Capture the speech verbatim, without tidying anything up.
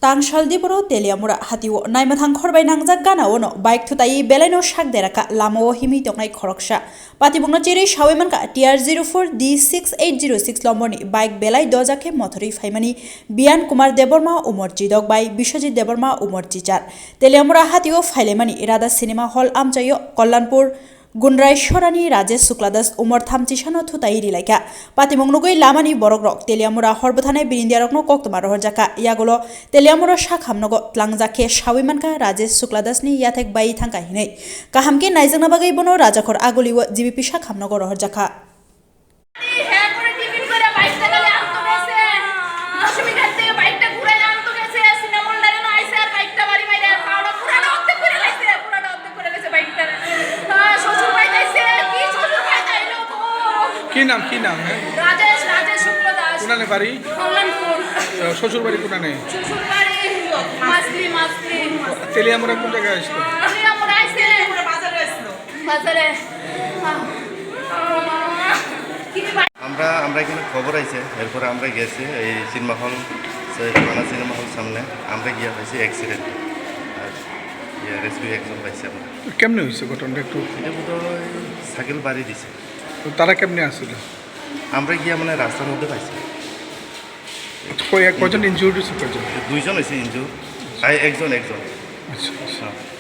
Angshal Diboro Teliamura hatio naimathang khorbai nangjak gana ono bike thutai belaino sak deraka lamao himwi tongnai khoroksa. Patimungno chirwi sawi mankha T R zero four D six eight zero six lomborni bike belai dojakhe mothorwi phaimani Biyan Kumar Debbarma umor chidok bai Biswajit Debbarma umor chichar. Teliamura hatio phailaimani Radha Cinema Hall amchaio Kollanpur Gunrai Sorani Rajesh Shukla Das umor thamchisano thutai rilaikha. Patimung nugwi lamani borokrok Teliamura hor bwthanai birindiarokno koktwma rohorjakha. Yagulo Teliamura sak hamnogo tlangjak khe sawi mankha Rajesh Shukla Dasni yathek bai thangkha hinwi. Kaham khe naijakna bagwi bono Rajakhor Agulio G B P sak hamnogo rohorjakha. হ্যাঁ করে টিফিন করে বাইকটা খালি আনতো গেছে। দশমী ঘাট থেকে বাইকটা ঘুরে আনতো গেছে। সিনেমা হল ডাইরেক্ট আইসে আর বাইকটা বাড়ি মাইরে আর পাওটা পুরাটা অর্ধেক করে লাইছে, পুরাটা অর্ধেক করে লাইছে বাইকটা। আহ, শ্বশুর বাড়ি যাইছে, কি শ্বশুর বাড়ি যাইলো গো? কি নাম, কি নাম, হ্যাঁ? রাজেশ, রাজেশ শুক্ল দাস। কোনানে বাড়ি? কল্যাণপুর। আহ, শ্বশুর বাড়ি কোনানে? শ্বশুর বাড়ি মাসলি, মাসলি। তেলিয়ামুড়া কোন জায়গায় আসলো? তেলিয়ামুড়া আইছে। বাজারে। আমরা, আমরা এখানে খবর আইছে, এরপরে আমরা গেছি এই সিনেমা হল, সেই পুরানা সিনেমা হল সামনে। আমরা গিয়ে হয়েছে অ্যাক্সিডেন্ট, আর ইয়ে, রেস্কিউ একজন পাইছি আমরা। কেমনে হয়েছে ঘটনাটা একটু? এটা বোধহয় সাইকেল বাড়ি দিছে। তো তারা কেমনে আসছিল? আমরা গিয়ে মানে রাস্তার মধ্যে পাইছি। কয়-, কয়জন ইনজুর্ড হয়েছে, কয়জন? দুইজন হয়েছে ইনজুর্ড, আই, একজন, একজন। আচ্ছা, আচ্ছা। হ্যাঁ।